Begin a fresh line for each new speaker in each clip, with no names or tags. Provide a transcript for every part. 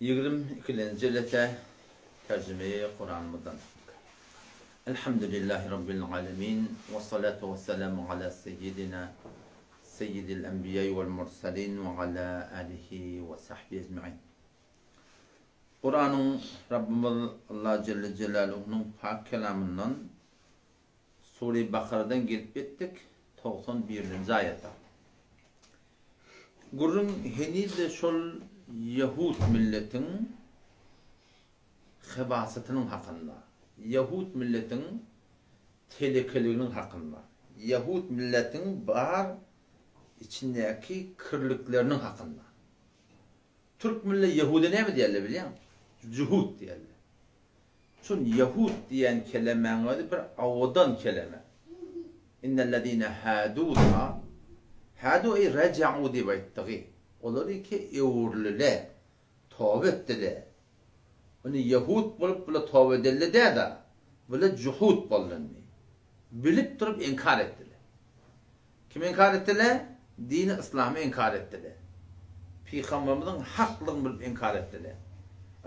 Ýigrim ikilenji jelese terjimeýi Kuranymyzdan. Elhamdülillahi Rabbil alemin we salatu we selamu ala seyyidina seyyidil enbiýai wal mursalin we ala alihi we sahbihi ecmain. Kuranyň Rabbimiz Allah Celle Celaluhunyň pak kelamyndan Sure-i Bakaradan gelip ýetdik 91-nji aýata. Gürrüň heniz-de şol ýehud milletiň hebasatynyň hakynda, ýehud milletiň telekeliginiň hakynda, ýehud milletiň bar içindäki kirlikleriniň hakynda. Türk mille ýehuda näme diýerler bilýäňmi? Juhud diýerler. Şul ýehud diýen kelemäň özi bir owadan keleme. Innellezine hadu-da, hadu eý reja'u diýip aýtdygy. Olar iki öwrülile, toba etdile. Indi ýehud bolup bula toba edildi dä-da, bula juhud boldy indi. Bilip durup inkar etdile. Kimi inkar etdile? Dini yslamy inkar etdile. Pygamberimiziň haklygyny bilip inkar etdile.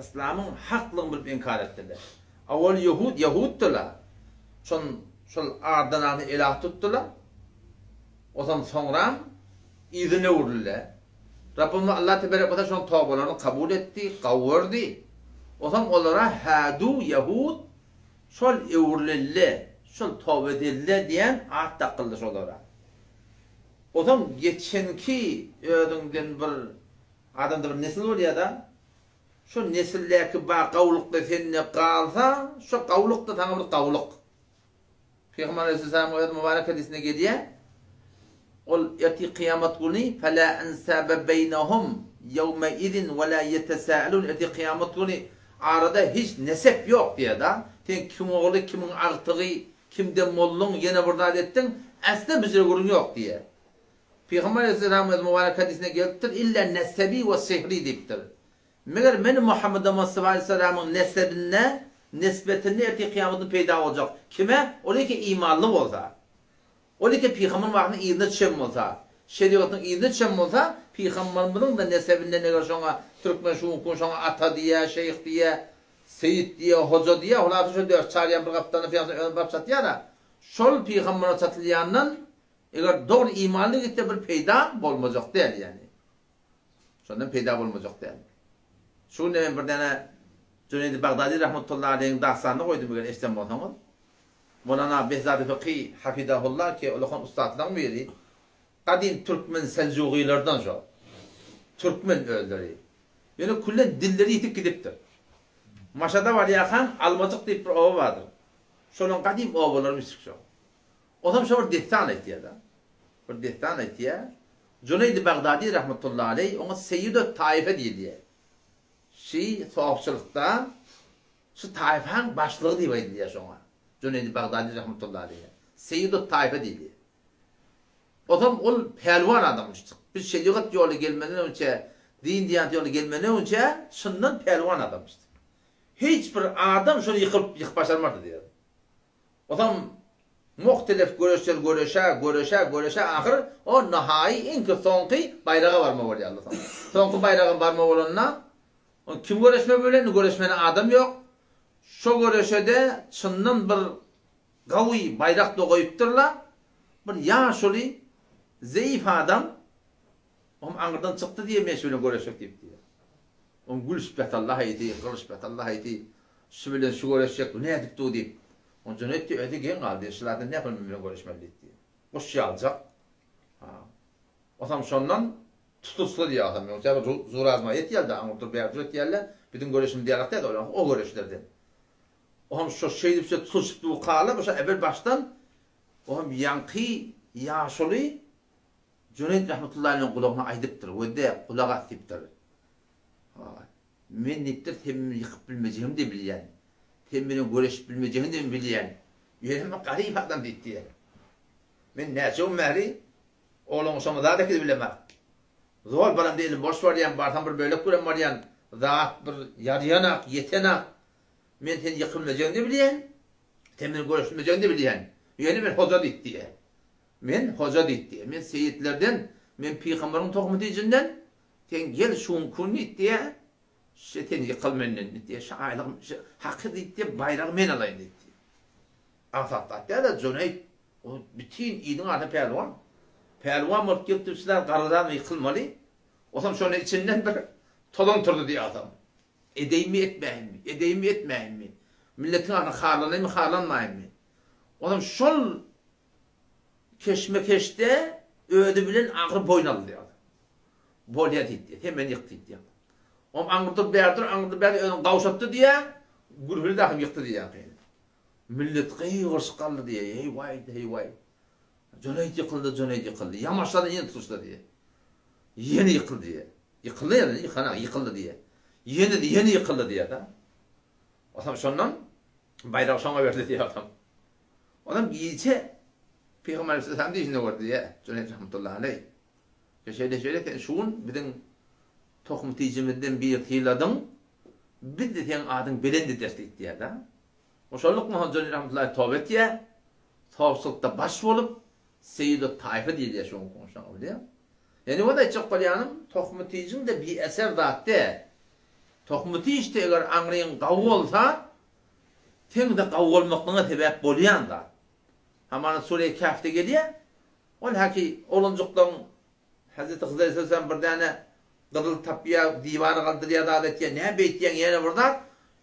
Yslamyň haklygyny bilip inkar etdile. Awal ýehud ýehuddyla. Şon şol ardanany elah tutdyla. Osan soňram yzyna öwrüldiler. Rabbimiz Allah teberek we şoň tobalaryny kabul etdi, gawurdy. Osan olara hadu ýehud Şol öwrülende, şol toba edildi diýen at dakyldy şolara. Onsoň geçenki özüňden bir adamda bir nesil bolýar-da, şo nesildäki bar gawluk-da sende galsa, şo gawluk-da saňa bir gawluk. Pygamber aleyhisselamyň öz mübarek hadysynda gelýär, Ol ertir kyýamat güni Fela ensabe beýnehum ýewmeizin we la ýetesâelûn ertir kyýamat güni arada hiç nesep ýok diýýär-da. Sen kim ogly, kimiň agtygy, kimden bolduň, ýene bir zat etdiň, äsle bijire gürrüň ýok diýýär. Pygamber aleyhisselamyň öz mübarek hadysynda gelipdir, Illa nesebi we sihri diýipdir. Meger men Muhammed Mustafa aleyhisselamyň nesebinde, nisbetinde ertir kyýamat güni peýda boljak. Kime? Ol eke imanly bolsa. Ol eke pygamber wagtynyň yzyna düşen bolsa, şerigatynyň yzyna düşen bolsa, pygamberimiziň-de nesebinden eger şoňa türkmen şu günki gün şoňa ata diýýär, şeýh diýýär, seýit diýýär, hoja diýýär, hulasa şo dört çarýan bir gapdalynda pygamber özüni baryp çatýar-a, şol pygambere çatylýandan eger dogry imanly gitse bir peýda bolmajak däl ýagny. Şondan peýda bolmajak däl. Şu günde men bir däne Jüneýdi Bagdady rahmetullahi aleýhiň dastanyny goýdum eger eşiden bolsaňyz. Molana Behzady Fyky hafidahullah ki ulakan ussatlaryň biri. Gadym türkmen seljugylardan şo. Türkmen özleri. Ýöne küllen dilleri ýitip gidipdir. Maşada barýarkaň Almajyk diýip bir oba bardyr. Şolaň gadym obalary mislik şo. Onsoň şo bir dessan aýtýar-da. Bir dessan aýtýar. Juneýdi Bagdady rahmetullahi aleý oňa Seýýidut Taýfe diýilýär. Şi sofçylykda şu taýfaň başlygy diýip aýdylýar şoňa. Juneýdi Bagdady rahmetullahi aleýhe. Seýýidut Taýfe diýilýär. Onsoň ol pälwan adamyş. Biz şerigat ýoly gelmeden öňçe, din-diýanat ýoly gelmeden öňçe şyndan pälwan adamyş. Hiç bir adam şony ýykyp ýykyp başarmardy diýýär. Onsoň muhtelif göreşler göreşe, göreşe, göreşe ahyr o nahaýy iňki soňky baýraga barma bolýarlar soň. Soňky baýraga barma bolanda on kim göreşme bilen indi göreşmeli adam ýok. Şo göreşede çyndan bir gawy baýrak-da goýupdyrlar. Bir ýaşuly zeýif adam Oňam aňyrdan çykdy diýe men şu bilen göreşjek diýip diýýär. Oň gülüşip ýatalla haýsy, gylyşyp ýatalla haýsy, şu bilen şu göreşjek, bu nädip dur diýip. Oň Juneýt diýip özi geň galdy, şu zaten nähili men bilen göreşmeli diýip diýýär. Guş ýaljak. Ha. Otam şondan tutursla diýýär otam. Ýogsa bir zurazma etýärler-de, aňyrdyr bärdir etýärler. Biziň göreşimiz ýalak däl, olar o göreşlerden. Otam şo şeýdip şo tutulyşyp durkala, bu şo ebel başdan otam ýaňky ýaşuly Juneýt rahmetullahi aleýhiň gulagyna aýdypdyr, Wede, gulak as diýipdir. Men diýipdir, sen meni ýykyp bilmejegimi-de bilýän. Sen meniň göreşip bilmejegini-de men bilýän. Ýöne men garyp adam diýipdir. Men näçe gün bäri oglan şoňa zat äkidip bilemok. Zor baramda elim boş barýan, barsam bir bölek bilen barýan, zat bir ýaraýanak, ýetenak. Men seni ýykylmajegini-de bilýän, sen meni göreşilmejegini-de bilýän. Ýöne men hoja diýipdir. Men hoja diýdi. Men seýitlerden, men pygambaryň tohumy diýjinden, sen gel şu gün kun diýdi. Şe sen ýykyl menden diýdi. Şe aýlygym, şe haky diýdi, baýragy men alaýyn diýdi. Aňsat zat däl-de, Juneýt o bütin iliň arasynda pälwan. Pälwan bolup gelip durşuna garrydan ýykylmaly. Osam şonda içinden bir tozan turdy diýýär. Edeýinmi, etmäýinmi? Edeýinmi, etmäýinmi? Milletiň arasynda harlanaýynmy, harlanmaýynmy? Onam şol keşmekeşde özi bilen agyr boýun aldy diýýär. Bolýa diýdi. Sen meni ýyk diýdi. Oňam aňyrdyr bärdir, aňyrdyr bärdir özüni gawşatdy diýýär. Gürhüli dahy ýykdy diýýär. Millet gygyryşyp galdy diýýär. Heý waý, heý waý. Juneýt ýykyldy, Juneýt ýykyldy. Ýamaşlady ýene tutuşdy diýýär. Ýene ýykyldy diýýär. Ýykyldy ýene, ýykana ýykyldy diýýär. Ýene, ýene ýykyldy diýýär-de. Onsoň şondan baýragy şoňa berdi diýýär onsoň. Onsoň gije Pygamber aleyhisselam düýşünde gördi diýýär. Juneýt rahmetullahi aleýh. Şeýle şeýle sen şu gün biziň tohum tijimizden bir syladyň, biz-de seň adyň belent ederis diýdi diýýär-de. Şonluk bilen Juneýt rahmetullahi toba etýär. Sowçulykda baş bolup, Seýýidut Taýfa diýilýär şoň şoňa bilýäň. Ýani ony aýtjak bolýanym, tohum-tijiň-de bieser zat däl. Tohum-tij-de eger aňryň gawy bolsa, seň-de gawy bolmaklygyňa sebäp bolýan zat. Hamana Sure-i Kehfde gelýär, ol häki oglanjyklaryň Hezreti Hydyr aleyhisselam bir däne gyzyl tapýar, diwara galdyrýar, zat etýär, näme beýtýäň ýene bir zat,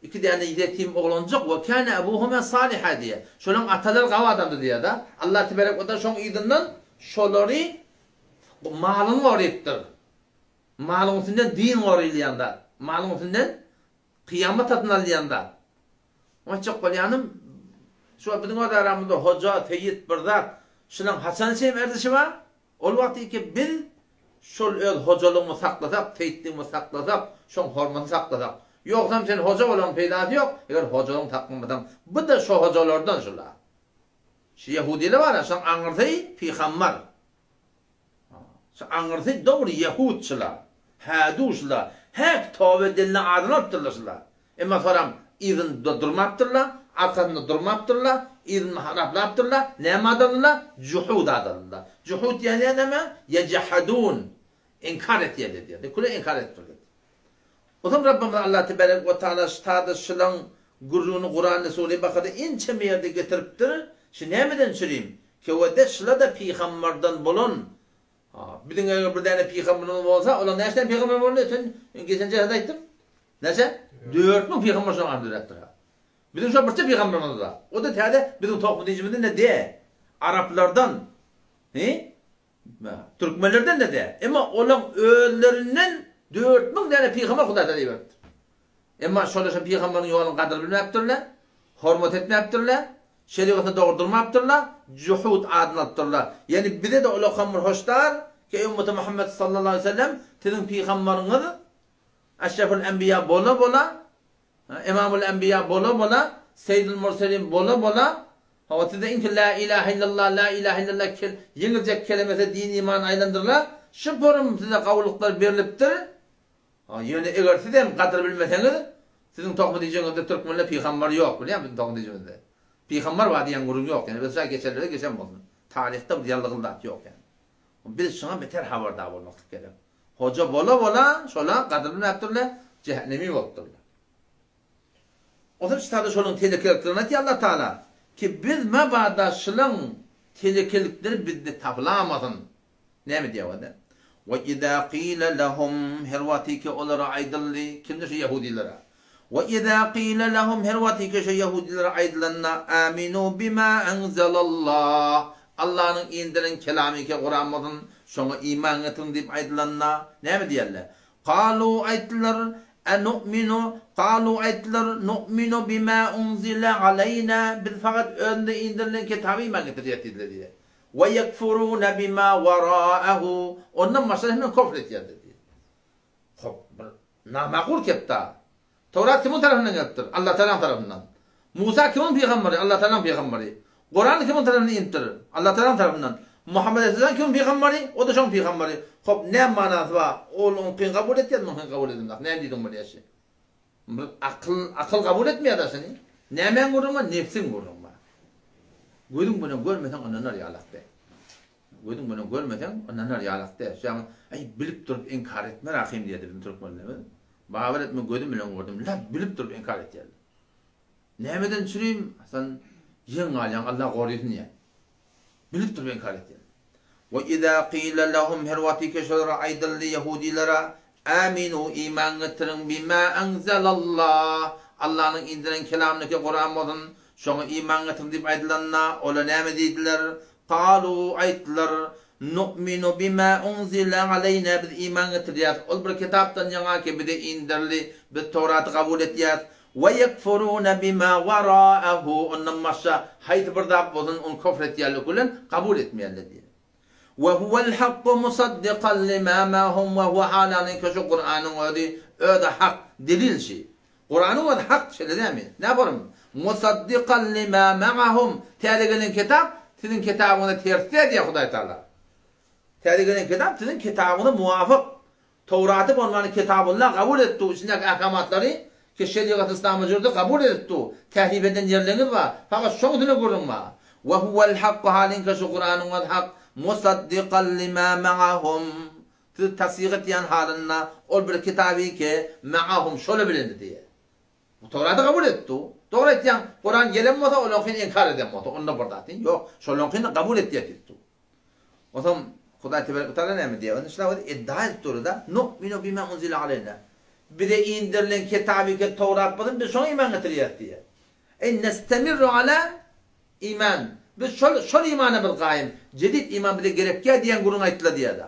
iki däne ýetim oglanjyk, we kâne ebuhuma saliha diýýär. Şolaryň atalary gawy adamdy diýýär-de. Allah tebarek we taala şoň yzyndan şolary malyny gorypdyr. Malyň üstünden din gorylýan zat. Malyň üstünden kyýamat satyn alynýan zat. Aýtjak bolýanym, şu wagt biziň öz aramyzda hoja, seýit bir zat, şulaň haçan çem erzişi bar? Ol wagt ki biz şol öz hojalygymyzy saklasak, seýitligimizi saklasak, şoň hormatyny saklasak. Ýogsam sen hoja bolanyň peýdasy ýok, eger hojalygyňy saklamasaň. Bu-da şo hojalardan şula. Şu ýehudylar bar-a, şoň aňyrsy pygambar. Şu aňyrsy dogry ýehud şula. Hädu şula. Häk toba edenine adyny alypdyrlar şula. Emma soram yzynda durmapdyrlar, arkasynda durmapdyrlar, yzynda haraplapdyrlar. Näme adaldylar? Juhud adaldylar. Juhud diýen näme? Ýejehadun. Inkar etýärler diýýär. Küle inkar edipdirler. Onsoň Rabbymyz Allah tebarek we taala ştada şylaň gürrüňini Kuranda sure Bakarada ençeme ýerde getiripdir. Şy nämeden çürim? Kewede şyla-da pygambardan bolan Ha, biziň eger bir däne pygamberimiz bolsa, olaň näçe däne pygamber boldy? Öten geçen jelsede aýtdym. Näçe? 4000 pygamber şoň arasynda döräpdir. Biziň şo birçe pygamberimiz bar. O-da täze biziň tohum tijimizden-de dä. Araplardan. He? Türkmenlerden-de däl. Emma olaň özlerinden 4000 däne pygamber Hudaý Tagala iberipdir. Emma şolar şo pygamberiň ýoluny gadyr bilmäpdirler, hormat etmäpdirler, şerigatyna dogry durmapdyrlar, juhud adyny alypdyrlar. Ýagny bize-de ulakam bir hoşdar, ki eý ümmeti Muhammet sallallahu aleýhi we sellem, siziň pygamberiňiz Eşreful enbiýa bola-bola, Emamul enbiýa bola-bola, Seýidul murselin bola-bola, hawa size iňki Lä ilahe illallah, lä ilahe illallah kel, ýeňiljek kelemesi din-iman aýlandyrlar, şu porum size gawulyklar berlipdir, Ha, ýöne eger siz hem gadyr bilmeseňiz, siziň tohum diýjegiňizde türkmende pygambar ýok, bilýäňmi biziň tohum diýjegimizde. Pygambar bar diýen gürrüň ýok, ýöne biz şa geçenlere geçen bolsun. Taryhda bir ýaldygyl zat ýok ýani. Biz şuňa beter habardar bolmaklyk gerek. Hoja bola-bola şola gadyr bilmäpdirler, jähennemi bolupdyrlar. Onsoň şu şolaň telekeliklerini aýtýar Allah Taala, ki biz mabada şulaň telekelikleri bizde tapylamasyn. Näme diýýär onda? We iza qila lahum her wagtyky olara aýdyldy, kimdir şu ýahudilere? We iza qila lahum her wagtyky şu ýahudilere aýdylanda aminu bima anzalallah Allanyň indiren kelamy ki Kuran bolsun, şoňa iman getiriň diýip aýdylanda näme diýerler? Kalu aýtdylar, Enu'minu, kalu aýtdylar, nu'minu bima unzile aleýna biz fakat özümize indirilen kitaba iman getirýäs diýdiler diýýär. We ýekfurune bima waraahu, ondan başga hemme kofr etýärler diýýär. Hop, bir namakul kepda. Towrat kimiň tarapyndan gelipdir? Allah Tagalaň tarapyndan. Musa kimiň pygamberi? Allah Tagalaň pygamberi. Kuran kimiň tarapyndan inipdir? Allah Tagalaň tarapyndan. Muhammet aleyhisselam kimiň pygamberi? O-da şoň pygamberi. Hop, näme manasy bar? Ol oňkyny kabul etýär, muňkyny kabul edemzok. Näme diýdiň bolýar şi? Bir akyl, akyl kabul etmeýär-dä şuny. Nämäň gürrüňi bar? Nebsiň gürrüňi bar. Gözüň bilen görmeseň ynanar ýalak däl. Gözüň bilen görmeseň ynanar ýalak däl. Şoňa, aý, bilip durup inkar etme rahym diýerdi biziň türkmenlerimiz. Babar et men gözüm bilen gördüm. Lap bilip durup inkar etýärler. Nämeden çürim sen ýeň galýaň Allah gorysyn diýýär. Bilip durup inkar etýärler. We iza qila lahum her wagtyky şolara aýdyldy ýahudilere Aminu iman getiriň bima anzalallah Allanyň indiren kelamyny ki Kuran bolsun şoňa iman getiriň diýip aýdylanda olar näme diýdiler Kalu aýtdylar Nu'minu bima unzile aleýna biz iman getirýäs ol bir kitapdan ýaňa ki bize inderildi biz Towraty kabul etýäs We ýekfurune bima waraahu ondan başga haýsy bir zat bolsun ony küfr etýärler bilen kabul etmeýärler diýýär. We huwel hakku musaddikan lima ma'hum we huwe halanyňky şu Kuranyň özi özi hak delil şi. Kuranyň özi hak şeýle dälmi? Näborum? Musaddikan lima ma'hum täze gelen kitap siziň kitabyňyza ters däl diýýär Hudaý Taala. Täze gelen kitap siziň kitabyňyza muwafyk. Towraty bolmany Kitabullah kabul edipdi, içindäki ahkamatlary ki şerigat yslama jürdi kabul edipdi, tährif eden ýerleriňiz bar, fakat şoň üstünde gürrüň bar. We huwel hakku halyňka şu Kuranyň özi hak, musaddikan lima ma'ahum sizi tassyk etýän halynda ol bir kitaby ki ma'ahum şola bilendi diýýär. Bu Towraty kabul edipdi. Dogry aýtýaň, Kuran gelen bolsa olaňkyny inkar eden bolsa onda bir zat ýok, şolaňkyny kabul etýär diýipdi. Onsoň Hudaý tebarek we taala näme diýýär? Onda şular özi iddia edip durdy-da, Nu'minu bima unzile aleýna. Bize inderilen kitaby ki Towrat bolsun, biz şoňa iman getirýäris diýýär. Eý nestemirru ala iman. Biz şol şol imana biz gaýym. Jedid iman bize gerek däl diýen gürrüň aýtdylar diýýär-de.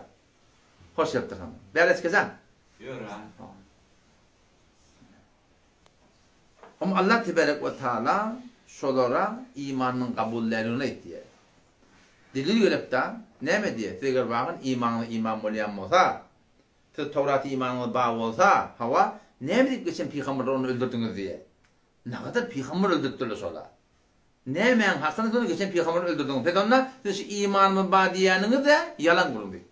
Hoş gelipdir hany. Bäri çykajan.
Ýör a.
Hem Allah tebarek we taala şolara imanynyň kabul däldigini aýtýar. Delil gerekda, näme diýýär? Siz eger wagyn imanyňyz iman bolýan bolsa, siz Towrata imanyňyz bar bolsa, hawa, näme diýip geçen pygamberleri onda öldürdiňiz diýýär. Nagadar pygamber öldüripdirler şolar. Nämäň hakyna siz geçen pygamberleri öldürdiňiz? Pes onda siz şu imanymyz bar diýýäniňiz-de ýalan gürrüň diýip.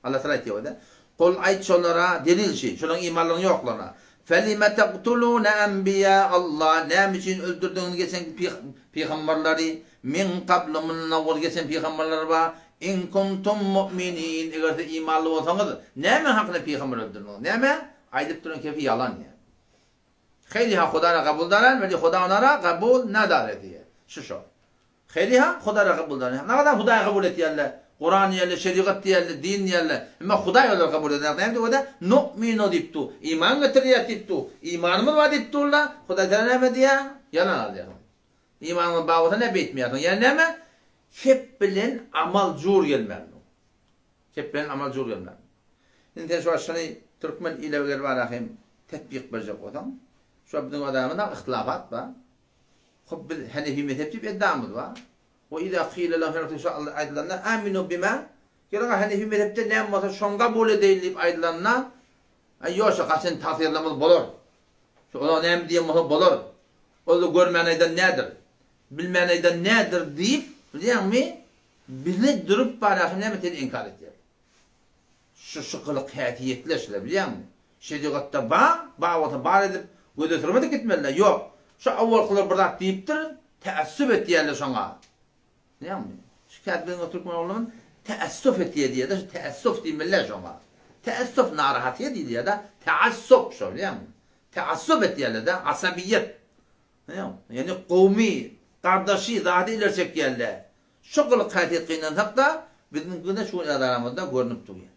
Allah Taala aýtýar we-de, Kul aýt şolara, delil şi, şolaryň imanlarynyň ýoklugyna, Felime taktulune enbiýa Allah, näme üçin öldürdiňiz geçen pygamberleri, min kablu mundan owal geçen pygamberler bar, in kuntum mu'minin, eger siz imanly bolsaňyz, näme hakyna pygamber öldürdiňiz, näme? Aýdyp duran kefi ýalan ýa. Heli-ha Hudara kabul daran, weli Huda onara kabul nadare diýýär. Şu şo. Heli-ha Hudara kabul daran. Nagadan Hudaýy kabul etýärler. Kuran diýýärler, şerigat diýýärler, din diýýärler. Emma Hudaý olary kabul edenok. Näme diýip o-da? Nu'minu diýip dur. Iman getirýäs diýip dur. Imanymyz bar diýip durlar. Hudaý Tagala näme diýýär? Ýalan alýarsyň. Imanyňyz bar bolsa näme beýtmeýärsiň? Ýa näme? Kep bilen amal jur gelmändir. Kep bilen amal jur gelmändir. Indi sen şu wagt şuny türkmen ile gelip arahym tetbik berjek bolsaň, şu wagt biziň adamyzda yhtilafat bar. Hop biz Hanefi mezhep diýip eddamyz bar. We iza kile lehum her wagt şu aýdylanda aminu bima gerek Hanefi mezhepde näme bolsa şony kabul edeýin diýip aýdylanda aý ýok şo gaçan tagsyýerlerimiz bolar. Şu olar näme diýen bolsa bolar. Ol görmän aýdan nädir? Bilmän aýdan nädir diýip, bilýäňmi, bile durup barýarsyň näme seni inkar etýär. Şu şu gylyk häsiýetler şular bilýäňmi? Şerigatda bar, bar bolsa bar edip göze sürmedik gitmeliler. Ýok. Şu awalkylar bir zat diýipdir, täessüp etýärler şoňa. Bilýäňmi? Şu käte biziň türkmen oglanymyz täessüp etýär diýýär-de, şu täessüp diýmeliler şoňa. Täessüp narahatýa diýilýär-de, täassup şo bilýäňmi? Täassup etýärler-de, asabiýet. Ýagny gowmy, gardaşy, zady ileri çekýärler. Şu gylyk-häsiýet gynansak-da, biziňkide şu gün öz aramyzda görnüp durýar.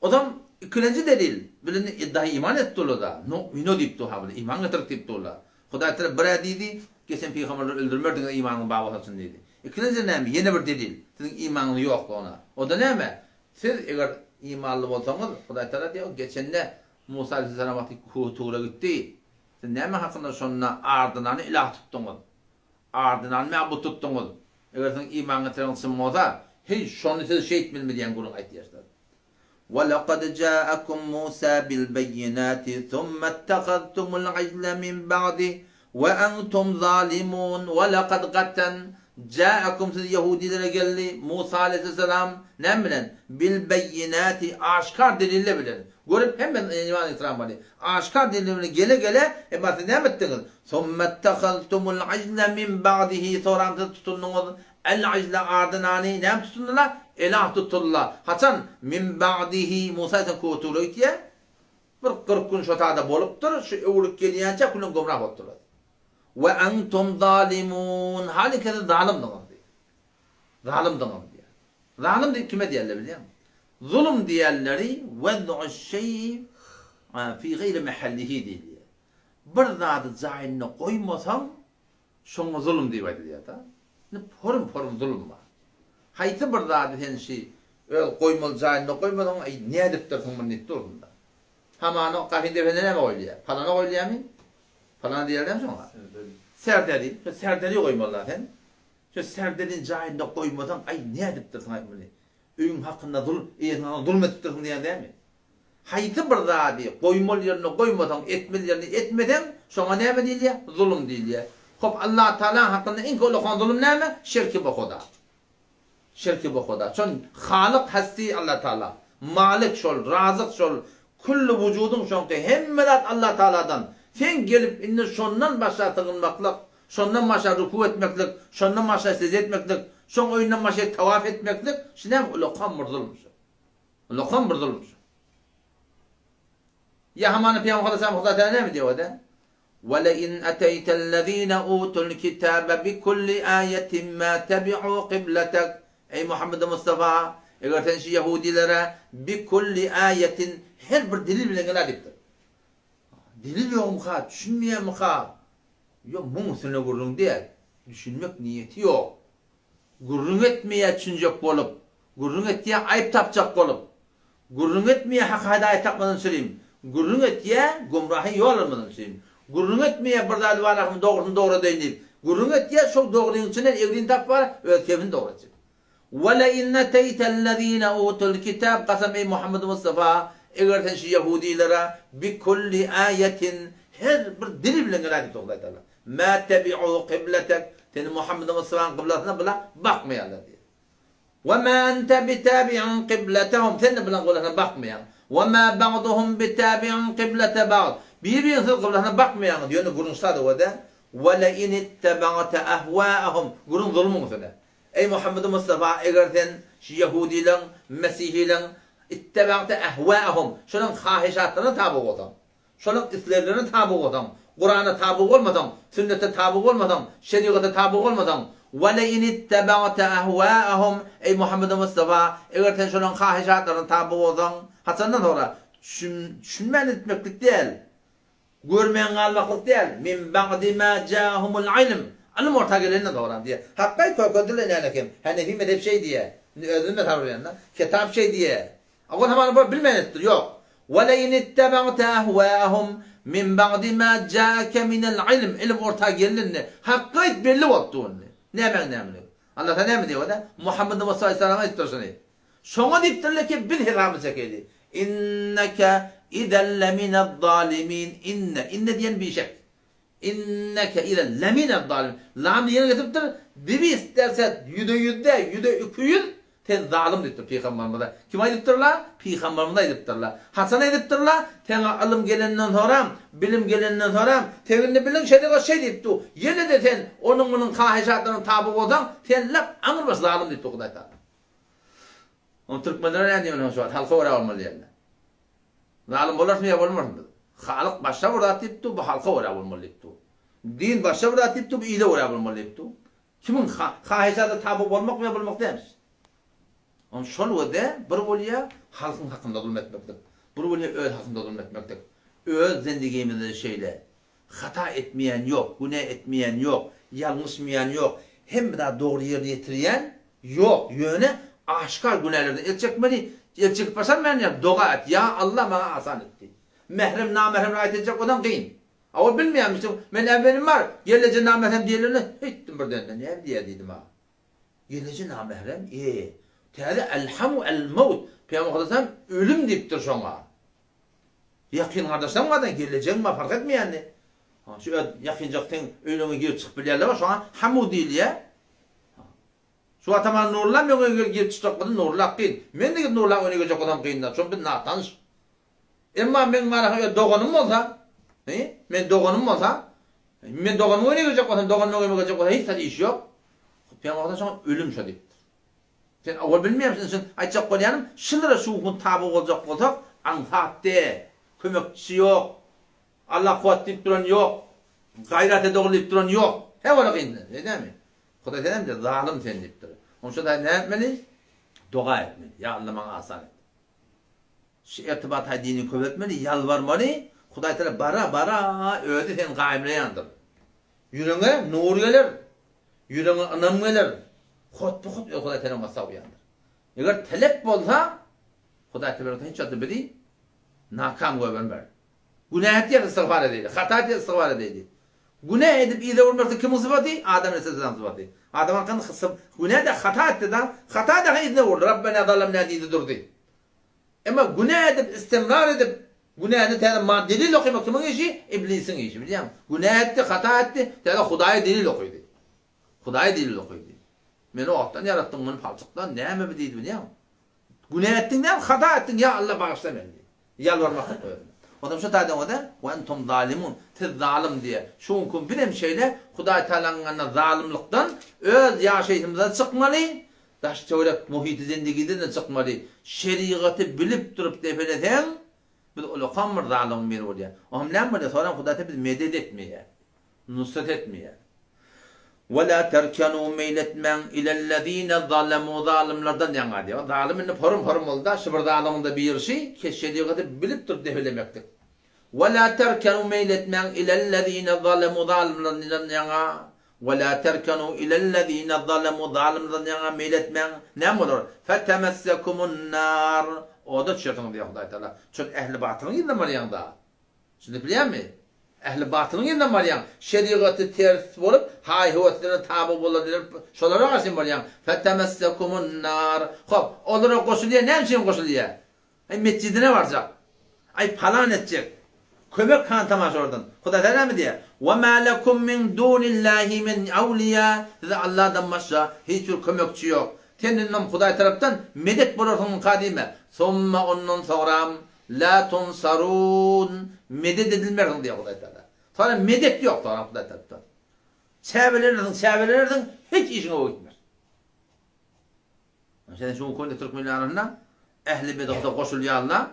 Ozam ikilenji delil, bilen iddaýy iman edip durlar-da, nu'minu diýip dur ha bular, iman getirdik diýip durlar. Hudaý Tagala bir-ä diýdi, geçen pygamberleri öldürmerdiňiz imanyňyz bar bolsa çyn diýdi. Ikilenji näme, ýene bir delil, siziň imanyňyz ýoklugyna. O-da näme? Siz eger imanly bolsaňyz, Hudaý Tagala diýýär, geçende Musa aleyhisselam wagty Tura gitdi, siz näme hakynda şonda ardynany ilah tutduňyz? Ardynany mabut tutduňyz. Eger siziň iman getireniňiz çyn bolsa, heý, şony siz şeýtmelimi diýen gürrüň aýtýarsyňyz. Wa-laqad ja'akum Musa bil-beýinati summa ittahaztumul ijla min ba'di we entum zalimun Wa-laqad gatan ja'akum siz ýahudilere geldi Musa aleýhissalam näme bilen? Bil-beýinati aşgar deliller bilen. Görüp hemme iman getiren boldy. Aşgar deliller bilen gele-gele emma siz näme etdiňiz? Summettehaztumul ijle min ba'dihi soram siz tutundyňyz el ijle ardynany näme tutundylar? Elah tutuldylar. Haçan? Min ba'dihi Musa esen Kutura gitýär. Bir 40 gün şo tada bolupdyr, şu öwrük gelýänçä külüň gomrah bolupdyrlar. We entum zalimun, halyňki siz zalymdyňyz diýýär. Zalymdyňyz diýýär. Zalym diýip kime diýerler bilýäňmi? Zulum diýenleri wez'uş şeý'i fi gaýri mahallihi diýilýär. Bir zady jaýynda goýmasaň, şoňa zulum diýip aýdylýar-da. Indi porum-porum zulum bar. Haýsy bir zady sen şi öz goýmaly jaýynda goýmasaň, aý nädipdirsiň muny diýip dursun-da. Hamana gapyň depesine näme goýulýar? Palana goýulýarmy? Palana diýerlermi şoňa?
Serdeli.
Serdeli. Şo serdeli goýmaly-da sen. Şo serdelini jaýynda goýmasaň, aý nädipdirsiň-aý muny? Öýüň hakynda zulum, eýesiniň hakynda zulum edipdirsiň diýýän dälmi? Haýsy bir zady goýmaly ýerinde goýmasaň, etmeli ýerinde etmeseň, şoňa näme diýilýär? Zulum diýilýär. Hop, Allatagalaň hakynda iň ullakan zulum näme? Şirki bu Huda. Şirki bu Huda. Şon Halyk Hasti Allatagala. Malik şol, Razyk şol, külli wujudyň şoňky, hemme zat Allatagaladan. Sen gelip indi şondan başga sygynmaklyk, şondan başga ruku etmeklik, şondan başga sejde etmeklik, şoň öýünden başga tawaf etmeklik, şu näme ullakan bir zulum şu. Ullakan bir zulum şu. Ýa hamana Pygamber Aleyhisselam Huda Teala näme diýýär ode? Ve le in ateytellezine utul kitabe bi kulli ayetin ma tebi'u kibletek. Eý Muhammed Mustafa, eger sen şu ýehudilere bi kulli ayetin her bir delil bilen gel diýipdir. Delil ýokmyka, düşünmeýärmika? Ýok, muň üstünde gürrüň däl. Düşünmek niýeti ýok. Gürrüň etmeýär düşünjek bolup. Gürrüň etýär aýyp tapjak bolup. Gürrüň etmeýär hak hydaýat tapmadan çürim. Gürrüň etýär gümrahy ýol almadan çürim. Gürrüň etmeýär bir zady bar ahymy dogrusyny dogry edeýin diýip. Gürrüň etýär şol dogryň içinden egrini tapyp bar öz kebini dogry etjek. Welein eteýtellezine utul kitab kasam eý Muhammed Mustafa eger sen şu ýehudilere bikulli aýetin her bir dil bilen gel aýdyp Hudaý Taala. Mä tebi'u kybletek, seni Muhammed Mustafanyň kyblasyna bula bakmaýarlar diýýär. We mä ente bitabi'in kybletehum, sen-de bulaň kyblasyna bakmaýaň. We mä ba'duhum bitabi'in kyblete ba'd, bir-biriň siz kyblasyna bakmaýaňyz, ýöne gürrüň şada we-de, we le in ittaba'te ahwa'ahum, gürrüň zulmuň üstüne. Eý Muhammed Mustafa, eger sen şu ýehudileň, mesihileň, ittaba'te ahwa'ahum, şolaň hahyşatlaryna taby bolsaň, Şolaň isleglerine taby bolsaň, Kurana taby bolmasaň, sünnete taby bolmasaň, şerigata taby bolmasaň, Welein ittabagte ahwaahum, eý Muhammedi Mustafa, eger sen şolaň hahyşatlaryna taby bolsaň, haçandan soňra, düşünmän etmeklik däl, görmän galmaklyk däl, min ba'di ma ja'ahumul ilm, ylym orta gelenden soňra diýýär. Hakgaý kökeldile näme kem, Hanefi mezhep şeý diýýär. Indi özümiz mezhap urýan-da. Kitap şeý diýýär. Ol hamana bular bilmän edipdir. Ýok. Welein ittabagte ahwaahum min ba'di ma ja'ake minel ilm, ilim orta geldi indi. Hakyt belli bolupdy indi. Nämäň nämeligi. Allah Taala näme diýýär ode? Muhammed Mustafa aleyhissalama aýdypdyr şuny. Şoňa diýipdirler ki, biz hesabymyzy çekeýli. Inneke izen leminez-zalimin. Inne, inne diýen bişek. Inneke izen leminez-zalimin. Lamny ýene getiripdir. Dibis derse ýüze ýüzde, ýüze 200 sen zalym diýipdir pygamberimize. Kim aýdypdyr-la? Pygamberimiz aýdypdyr-la. Haçan aýdypdyr-la? Saňa ylym gelenden soram, bilim gelenden soram, sen indi biliň şerigat şeý diýip dur. Ýene-de sen onuň-munuň hahyşatlaryna taby bolsaň, sen lap aňrybaş zalym diýipdir Hudaý Tagala. Ony türkmenlere näme diýmeli şu wagt? Halka görä bolmaly diýerler. Zalym bolarsyň ýa bolmarsyň biz. Halyk başga bir zat diýip dur, bu halka görä bolmaly diýip dur. Din başga bir zat diýip dur, bu ile görä bolmaly diýip dur. Kimiň hahyşata taby bolmak ýa bolmak dälmiş. Ony şol wede bir bolýa halkyň hakynda zulum etmeklik, bir bolýa öz hakynda zulum etmeklik. Öz zendigimizde şeýle. Hata etmeýän ýok, günä etmeýän ýok, ýalňyşmaýan ýok, hemme zady dogry ýerine ýetirýän ýok. Ýöne aşgär günälerden el çekmeli, el çekip başarmaýan ýa doga et, ýa Allah maňa asan et diý. Mährem namährem raýat etjek bolsaň kyn. A ol bilmeýänmiş, men äbenim bar, gelneje namährem diýenlerine heýtdim birdende, näme diýýär diýdim a. Gelneje namährem, e, täze el-hamu el-mawt, Pygamber sallallahu ölüm diýipdir şoňa. Ýakyn gardaşlaň barda gelnejeň bar fark etmeýändi. Ha, şu öz ýakynjak seň öýleriňe girip çykyp bilýärler bar, şoňa hamu diýilýär. Şu wagt hamana Nurullah meň öýüme girip çykjak bolsa Nurullah kyn. Men-de gidip Nurullaň öýüne girjek bolsam kyn-da. Şol biz natanyş. Emma meň mara öz doganym bolsa, he, men doganym bolsa, men doganymyň öýüne girjek bolsam, doganym meň öýüme geljek bolsa hiç zat işi ýok. Pygamber şoňa ölüm şo diýipdir. Sen owal bilmeýärsiň, şun aýtjak bolýanym, şulara şu gün taby boljak bolsak, aňsat däl. Kömekçisi ýok. Allah kuwwat diýip duran ýok. Gaýrat et ogul diýip duran ýok. He ola kyn. Şeýdämi? Hudaý senem diýýär, zalym sen diýipdir. Onuň üçin näme etmeli? Doga etmeli. Ýa Allah maňa asan et. Şu ertibat dini köpeltmeli, ýalbarmaly. Hudaý Taala bara bara özi seni gaýymlaýandyr. Ýüregiňe nur geler. Ýüregiňe ynam geler. Hot-bu-hot özi Hudaý Taala oňa sowýandyr. Eger telep bolsa, Hudaý Taala hiç wagt bizi nakam goýbermer. Günä etýär istigfar edeýli, hata etýär istigfar edeýli. Günä edip yza urmaklyk kimiň sypaty? Adam aleyhisselam sypaty. Adam aleyhisselam hysyp, günä de hata etdi da, hata dahy yzyna urdy. Rabbena zalamna diýdi durdy. Emma günä edip istimrar edip, günäni täze ma delil okymak kimiň işi? Iblisiň işi, bilýäňmi? Günä etdi, hata etdi, täze Hudaýa delil okydy. Hudaýa delil okydy. Meni otdan ýaratdyň, muny palçykdan, näme bu diýdi bilýäňmi? Günä etdiň näme, hata etdiň, ýa Alla bagyşla meni diýdi. Ýalbarmaklyk özüne. Onam şu taýdan oda, we entum zalimun, siz zalym diýýär. Şu günki gün bizem şeýle Hudaý Tagalaň ýanynda zalymlykdan öz ýaşaýşymyzdan çykmaly, daş-töwerek muhiti zendigiden-de çykmaly. Şerigaty bilip durup depeleseň, biz ulakam bir zalymyň biri bolýar. Oňam näme bolýar, soram Hudaý Tagala bizi medet etmeýär. Nusrat etmeýär. Ve la terkenu meýl etmäň ilellezine zalemu zalymlardan ýaňa diýýär. Zalym indi porum porum boldy-da, şu bir zalymyň-da birişi keşşeligaty bilip durup depelemeklik. Ve la terkenu meýl etmäň ilellezine zalemu zalymlardan ýaňa. Ve la terkenu ilellezine zalemu zalymlardan ýaňa meýl etmäň. Näme bolar? Fetemessekumun nar. Oda düşersiňiz diýýär Hudaý Tagala. Şol ähli batylyň yzyndan barýaň-da. Düşünip bilýäňmi? Ähli batylyň ýerinden barýaň. Şerigaty ters bolup, haý-höweslerine taby bolar diýip, şolara garşy bolýaň. Fetemessekumun-nar. Hop, olara goşulýar, näme üçin goşulýar? Aý, metjidine barjak. Aý, palan etjek. Kömek hantama şolardan. Hudaý Tagala näme diýýär? Wa ma lekum min dunillahi min awliýa. Size Allahdan başga hiç bir kömekçi ýok. Sen indem Hudaý tarapdan medet bolarsyňka diýme. Summa ondan soňram La tunsarun, medet edilmersiň diýýär Hudaý Tagala. Sana medet ýok soňra Hudaý tarapdan. Çäbelenersiň, çäbelenersiň, hiç işiň oba gitmez. Sen şu günde türkmenler arasynda ähli bedagta goşulýanlar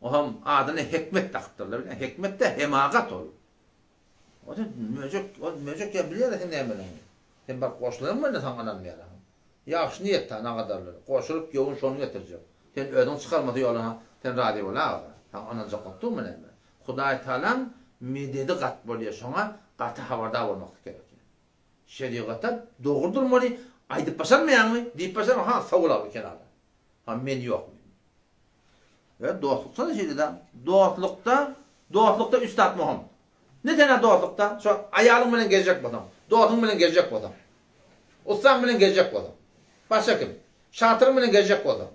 oham adyny hikmet dakypdyrlar. Hikmet de hemagat ol. O möjek, o möjek ýa bilýär sen nämeligini. Sen baryp goşulaýyň mende saňa ynanmaýar. Ýagşy niýet da nagadarlar. Goşulyp göwün şony getirjek. Sen özüň çykarmasa ýola sen razy bol aga. Saňa ynanjak bolup durmy näme? Hudaý Tagalaň mededi gat bolýa şoňa gaty habardar bolmaklyk gerek. Şerigata dogry durmaly aýdyp başarmaýaňmy diýip başarmaň ha sowul al kenara. Ha men ýok men. Ve dostlukda da şeýle da. Dostlukda dostlukda üç zat möhüm. Ne sene dostlukda? Şo aýalyň bilen gezjek bolsaň, dostuň bilen gezjek bolsaň, ussaň bilen gezjek bolsaň. Başga kim? Şatyryň bilen gezjek bolsaň.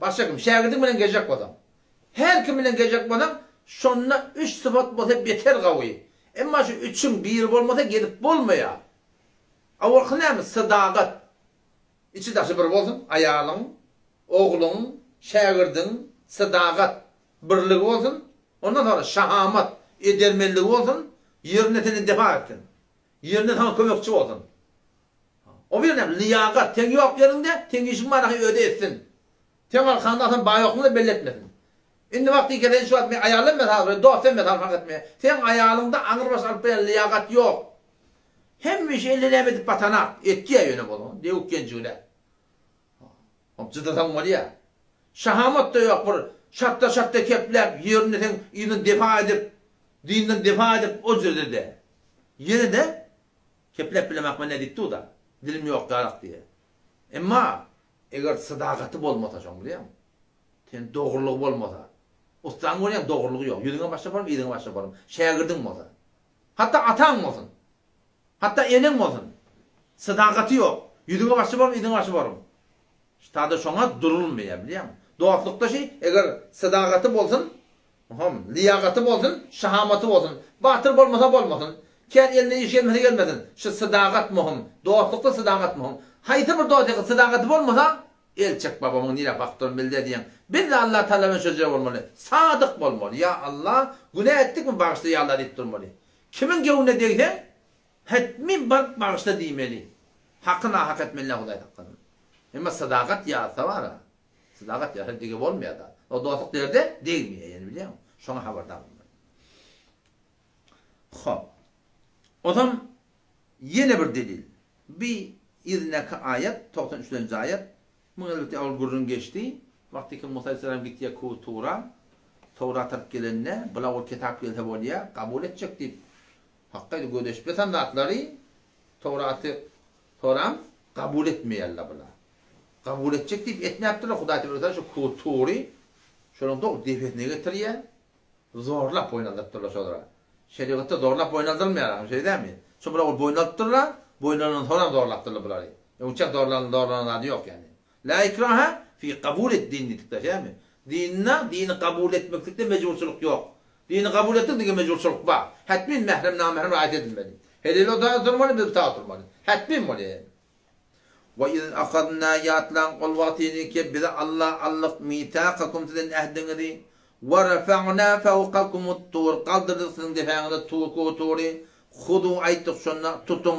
Başga kim? Şägirdiň bilen gezjek bolsaň. Her kim bilen gezjek bolsaň, şonda üç sypat bolsa beter gawy. Emma şu üçüň biri bolmasa gezip bolmaýar. Awalky näme? Sadagat. Içi-daşy bir bolsun, aýalyň, ogluň, şägirdiň sadagat, birligi bolsun, ondan soňra şahamat, edermenligi bolsun, ýerinde senden defa etsin, ýerinde saňa kömekçi bolsun. O bir näme, lyýakat, seň ýok ýeriňde, seň işiň bar ahy özi etsin. Seň arkaňda alsam baýoklygyny belli etmesin. Indi wagt diýke sen şu wagt men aýalym mesal bilen dost hem mesal fark etmeýär. Seň aýalyňda aňrybaş alyp berýän lyýakat ýok. Hemişe elle näme edip batanak, etýär ýöne bolsa, döwük ýenjigine. Hop, jydasaň bolýar. Şahamat-da ýok bir şatda-şatda kepläp, ýerinde seň yzyny defa edip, dinden defa edip o jerde-de. Ýene-de kepläp bilemak men nädip dur-da, dilim ýok ýalak diýýär. Emma eger sadakaty bolmasa şoň bilýäňmi? Sen dogrulygy bolmasa, ussaň görýäň dogrulygy ýok, ýüzüňe başa barma, yzyňa başa barma, şägirdiň bolsa. Hatda ataň bolsun. Hatda eneň bolsun. Sadakaty ýok. Ýüzüňe başy bormy, yzyňa başy bormy? Ştada şoňa durulmaýar, bilýäňmi? Dostlukda şi, eger sadakaty bolsun, hom, lyýagaty bolsun, şahamaty bolsun. Batyr bolmasa bolmasyn. Kän eline iş gelmese gelmesin. Şu sadagat möhüm. Dostlukda sadagat möhüm. Haýsy bir dost ýa sadakaty bolmasa, El çek babamyň nirä bakyp duran bilde diýeň. Biz-de Allah Tagala bilen şöje bolmaly. Sadyk bolmaly. Ýa Allah, günä etdikmi bagyşla ýa Allah diýip durmaly. Kimiň göwnüne degseň, hetmi baryp bagyşla diýmeli. Haky nahak etmeli däl Hudaý saklasyn. Emma sadagat ýazsa bar-a. Sadagat ýazsa dege bolmaýar-da. O dostluk derde degmeýär ýene bilýäňmi? Bilýäňmi? Şoňa habardar bolmaly. Hop. Ozam ýene bir delil. Bi yzyndaky aýat, 93-nji aýat. Muň elbetde ol gürrüň geçdi. Wagty ki Musa aleyhisselam gitýär Kuh Tura. Towrat alyp gelende, bula ol kitap gelse bolýar, kabul etjek diýip, hakgaýda gödeşip ýatan zatlary Towraty soram kabul etmeýärler bular. Kabul etjek diýip etmäpdirler, Hudaý tebarek şu Kuh Tury şonuň dogry depesine getirýär. Zorlap boýun aldyrypdyrlar şolara. Şerigatda zorlap boýun aldyrylmaýar ahym, şeýle dälmi? Şo bular ol boýun alypdyrlar, boýun alandan soňram zorlapdyrlar bulary. Öňçäk zorlan zorlanan zady ýok ýagny. La ikraha fi kabul-ed din diýdikler, şeýlemi? Dinde dini kabul etmeklikde mejburçylyk ýok. Dini kabul etdiň diňe mejburçylyk bar. Hetmin mährem namährem raýat edilmeli. Helil o taýda oturmaly, biz bu taýda oturmaly. Hetmin bolýar ýagny. Wa iz ahadna ýatlaň ol wagtyny ki bize Alla aldyk mithakakum sizden ähdiňizi we rafa'na fawkakumut tur galdyrdyk siziň depäňize tur tury huzu aýtdyk şonda tutuň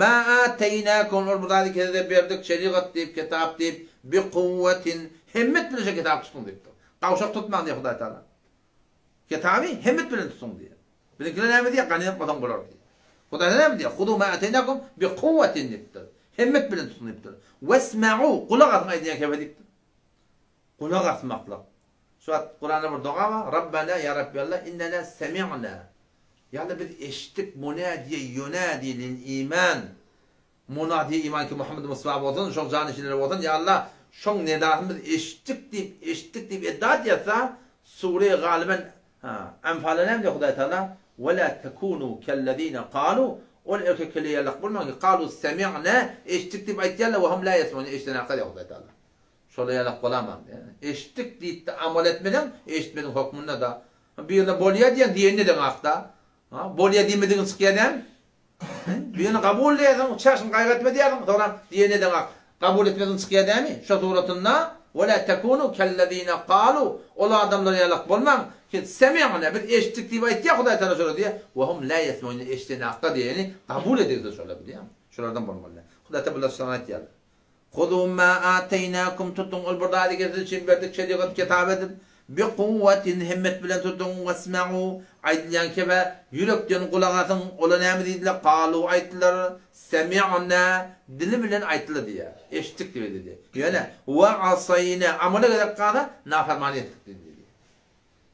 ma ateýnakum ol bir zady ki size berdik şerigat diýip kitap diýip bi kuwwetin hemmet bilen şo kitaby tutuň diýipdir gawşak tutmaň diýýär Hudaý Taala kitaby hemmet bilen tutuň diýýär. Biziňkiler näme diýýär? Ganymat bolsaň bolar diýýär. Hudaý näme diýýär? Huzu ma ateýnakum bi kuwwatin diýipdir. Hemmet bilen tutuň diýipdir. Wesma'u, gulak asyň aýdylýan kefe diýipdir. Gulak asmaklyk. Şu wagt Kuranda bir doga bar. Rabbana ýa Rabbi Allah innena semi'na. Ýa-da biz eşitdik munadiye ýunadi lil iman. Munadiye iman ki Muhammed Mustafa bolsun, şoň janyşinleri bolsun, ýa Allah şoň nedasyny biz eşitdik diýip, eşitdik diýip edda edýärse, sure galyben Ha, Enfalda näme diýýär Hudaý Taala? Ve la tekunu kellezine kalu Ol erkekler ýalak bolmaň ki, kalu semi'na eşitdik diýip aýtýarlar, ve hum la yesmeun eşidenaklar diýýär Hudaý Taala. Şolar ýalak bolamaň diýýär. Eşitdik diýip-de amal etmeseň, eşitmediň hökmünde-de. Birine bolýar diýýäň, diýeni edeňakda. Ha, bolýar diýmedigiň çykýar näme? Birini kabul diýersiň, çaşyny gaýgy etme diýersiň, soňra diýeni edeňak. Kabul etmedigiň çykýar dämi? Şo suratynda Ve la tekunu kellezine kalu Ol adamlar ýalak bolmaň, ki semi'na biz eşitdik diýip aýtýar Hudaý Tagala şolara diýýär, ve hum la yesmeun eşidenakda diýeni kabul edilse şolar bilýäňmi? Şolardan bolmaly. Hudaý Tagala bular şony aýtýar. Huzu ma ateýnakum tutuň ol bir zady ki siz üçin berdik şerigat kitap edip, bi-kuwwatin himmet bilen tutuň, wesma'u aýdylýan kebä ýürekden gulak asyň, olar näme diýdiler, kalu aýtdylar, semi'na dili bilen aýtdylar diýýär, eşitdik diýip diýdi. Ýöne, we asaýna amala gezek galsa nafarman etdik diýdi.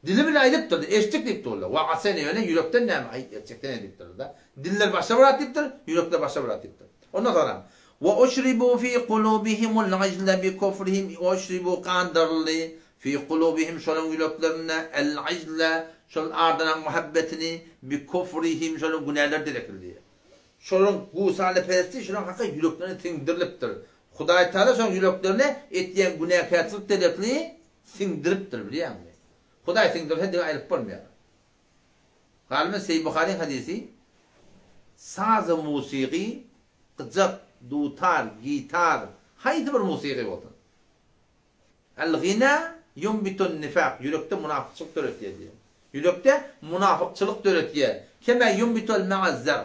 Dili bilen aýdypdyr, eşitdik diýip durlar. Wa asene ýöne ýürekden näme, aý, gerçekden hem diýipdirler-de. Diller başga bir zat diýipdir, ýürekler başga bir zat diýipdir. Ondan soňra, Wa uşribu fi kulubihimul ijle bi kufrihim, wa uşribu gandyryldy, fi kulubihim şolaryň ýüreklerinde, el ijle, şol ardanaň muhabbetini, bi kufrihim, şolaryň günäleri derekli. Şolaryň gusaleperestlik şolaryň haka ýüreklerine siňdirilipdir. Hudaý Tagala şolaryň ýüreklerine etýän günäkärçilik derekli Siňdiripdir bilýäňmi? Hudaý siňdirse diňe aýryp bolmaýar. Galymy Seýit Buharyň hadysy Saz-y musygy, gyjak, dutar, gitar, haýsy bir musygy bolsun. El-gina ýunbitun nifak, ýürekde munafykçylyk döretýär diýýär. Ýürekde munafykçylyk döretýär. Kema ýunbitul ma'az-zar.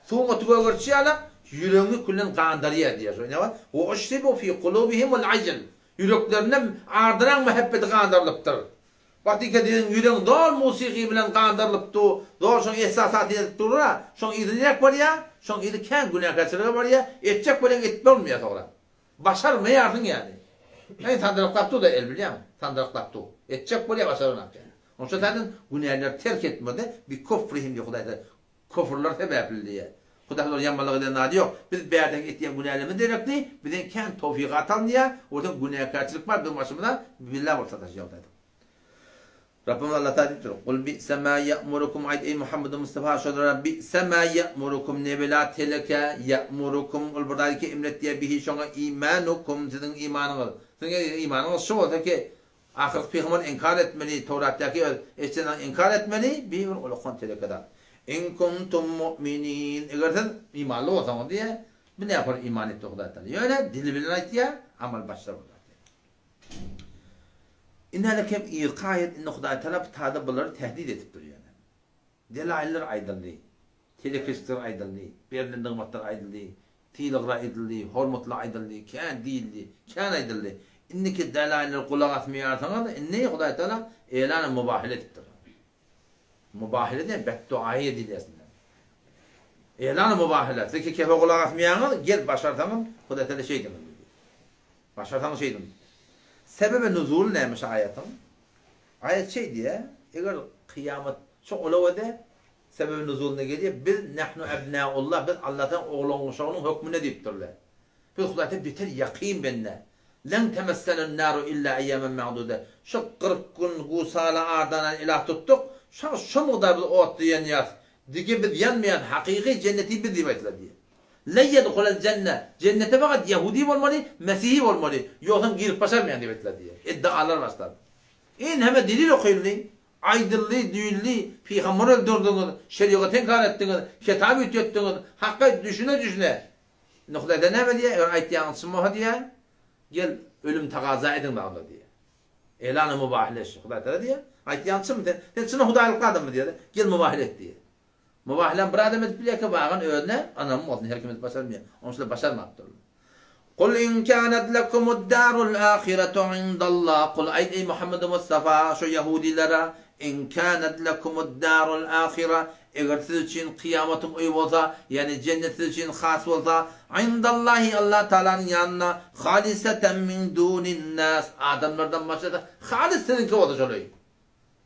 Suwuň oty gögerçi ýalak, ýüregiňi külden gandarýar diýýär. Şo näme? Wa uşribu fi kulubihimul ijl. Ýüreklerinde ardyraň mähebbeti gandarylypdyr. Wagtyka diýen ýüregiň zol musygy bilen gandarylyp dur, zol şoň esasat edip dur-a, şoň yzy niräk barýar? Şoň yzy kän günäkärçilige barýar, etjek bolýaň etip bolmaýar soňra. Başarmaýarsyň ýaly. Heý sandyraklap dur-da el bilýäňmi? Sandyraklap dur. Etjek bolýar başaranok ýaly. Onuň üçin sen günäleri terk etmede bi kufrihim diýip Hudaý Kufurlar sebäpli diýýär. Hudaý olara ýamanlyk eden zady ýok. Biz bärden etýän günälerimiz derekli, bizden kän towfigat alynýar, onsoň günäkärçilik bar biziň başymyza, bela bolup sataşýar Hudaýdan. Rabbymyz Allah Taala diýipdir, Kul bi'se ma ýa'murukum aýt eý Muhammedi Mustafa şolara bi'se ma ýa'murukum ne bela teleke ýa'murukum ol bir zady ki emretýär bihi şoňa imanukum siziň imanyňyz. Siziň imanyňyz şu bolsa ki Ahyrky pygamberi inkar etmeli, Towratdaky öz eşidenlerini inkar etmeli, bi bir ulakan teleke zat. In kuntum mu'minin, eger siz imanly bolsaňyz diýýär, bu nähili iman etdi Hudaý Taala. Ýöne dili bilen aýtýar, amal başga bir zat. Indi häli kem irki aýat indi Hudaý Taala bu taýda bulary tehdit edip dur ýöne. Delaýyllar aýdyldy, telekeçilikler aýdyldy, berlen nygmatlar aýdyldy, Sylaglar aýdyldy, hormatlar aýdyldy, kän diýildi, kän aýdyldy. Indiki delaillere gulak asmaýarsyňyz, indi Hudaý Tagala elan-y mubahile edipdir. Mubahile diýen betduaýy edilýär. Elan-y mubahile. Siz ki kefe gulak asmaýaňyz, gel başarsaňyz Hudaý Tagala şeýdiň diýdi. Başarsaňyz şeýdiň. Sebebi nuzul näme şu aýatyň? Aýat şeý diýýär, eger kyýamat şu olawede sebebi nuzulyna gelýär, biz nahnu ebnaullah, biz Allahdan oglan-uşagynyň hökmünde diýipdirler. Biz Hudaýdan beter ýakyn bende. Len temessenen naru illa eýýamen ma'dude. Şu 40 gün gusala ardanan ilah tutduk, şoň şo mugdar biz otda ýanýas. Dige biz ýanmaýas, hakyky jenneti biz diýip aýtdylar diýýär. Len ýedhulel jenne, jennete fakat ýehudi bolmaly, mesihi bolmaly, ýogsam girip başarmaýan diýip aýtdylar diýýär. Iddialar başlady. Enheme delil okyldy, aýdyldy, düýüldi, pygamber öldürdiňiz, şerigaty inkar etdiňiz, kitaby üýtgetdiňiz, hakga düşüne-düşüne. Indi Hudaýdan näme diýýär? Eger aýtýanyňyz çyn bolsa diýýär, gel, ölüm tagaza ediň dagyna diýýär. Elany mubahile şu. Hudaý Tagala diýýär, aýtýanyň çynmy sen? Sen çyny hudaýlykly adammy diýýär. Gel mubahile et diýýär. Mubahiläni bir adam edip bilýär ki, wagan özüne ynamym bolsun, her kim edip başarmaýar. Onuň üçin başarmapdyrlar. Kul in kanat lekumud darul ahiretu indallah. Kul aýt eý Muhammed Mustafa şu ýahudilere in kanat lekumud darul ahire Eger siz üçin kyýamatyň öýi bolsa, ýagny jennet siz üçin has bolsa, indallahi Allah Tagalanyň ýanynda, haliseten min dunin-nas, adamlardan başga-da halys siziňki bolsa şol öý.